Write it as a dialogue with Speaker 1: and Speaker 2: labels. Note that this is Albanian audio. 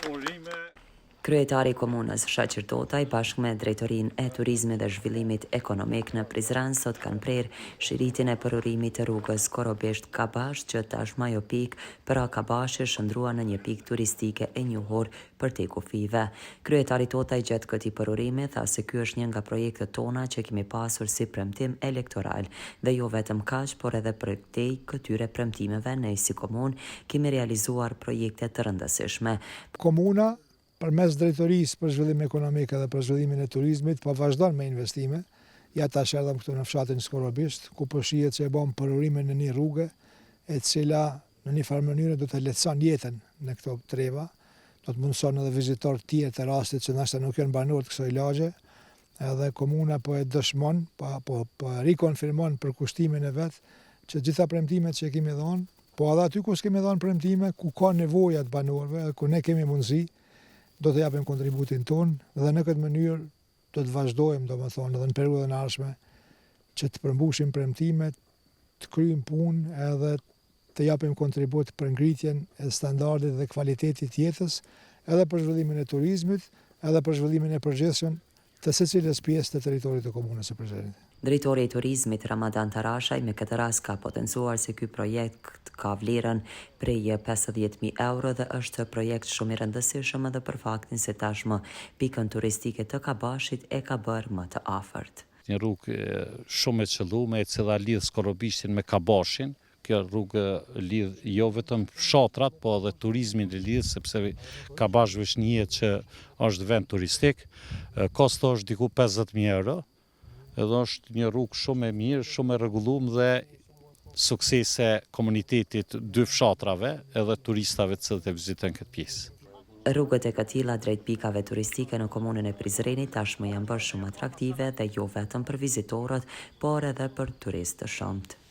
Speaker 1: Urime.
Speaker 2: Kryetari i Komunës, Shaqir Totaj, bashkë me Drejtorinë e Turizmit dhe Zhvillimit Ekonomik në Prizren sot kanë prerë shiritin e përurimit të rrugës Skorobisht-Kabash që tashmë ajo pikë pra Kabashi është shndërruar në një pikë turistike e njohur përtej kufijve. Kryetari Totaj gjatë këtij përurimi tha se ky është një nga projektet tona që kemi pasur si premtim elektoral dhe jo vetëm kaq por edhe përtej këtyre premtimeve ne si komunë kemi realizuar projekte të rëndësishme.
Speaker 3: Komuna, përmes Drejtorisë për Zhvillim Ekonomik edhe për Zhvillimin e Turizmit, po vazhdon me investime. Ja tash erdhëm këtu në fshatin Skorobisht, ku po shihet që e bëmë përurimin e një rruge, e cila në një farë mënyre do të lehtëson jetën në këto treva, do të mundëson edhe vizitorë të tjerë të rastit që ndoshta nuk janë banorë të kësaj lagje, edhe komuna po e dëshmon, po, po, po e rikonfirmon përkushtimin e vet që gjitha premtimet që kemi dhënë, po edhe aty ku s'kemi dhënë premtime, ku ka nevoja të banorëve, edhe ku ne kemi mundësi, do të japim kontributin tonë dhe në këtë mënyrë do të vazhdojmë, domethënë, edhe në periudhën e ardhshme që të përmbushim premtimet, të kryejmë punë edhe të japim kontribut për ngritjen e standardit dhe kvalitetit të jetës, edhe për zhvillimin e turizmit, edhe për zhvillimin e përgjithshëm të secilës pjesë të territorit të Komunës së Prizrenit.
Speaker 2: Drejtori i Turizmit, Ramadan Tarashaj, me këtë rast ka potencuar se ky projekt ka vlerën prej 50.000 euro dhe është projekt shumë i rëndësishëm edhe për faktin se tashmë pikën turistike të Kabashit e ka bërë më të afërt.
Speaker 1: Një rrugë shumë e qëllume e cila lidh Skorobishtin me Kabashin, Kjo rrugë lidh jo vetëm fshatrat, po edhe turizmin e lidh, sepse Kabash veç njihet që është vend turistik. Kosto është diku 50.000 euro, edhe është një rrugë shumë e mirë, shumë e rregullume dhe suksese komunitetit dy fshatrave edhe turistave të cilët e vizitojnë këtë pjesë.
Speaker 2: Rrugët e këtilla drejt pikave turistike në komunën e Prizrenit tashmë janë bërë shumë atraktive dhe jo vetëm për vizitorët, por edhe për turistë të shumtë.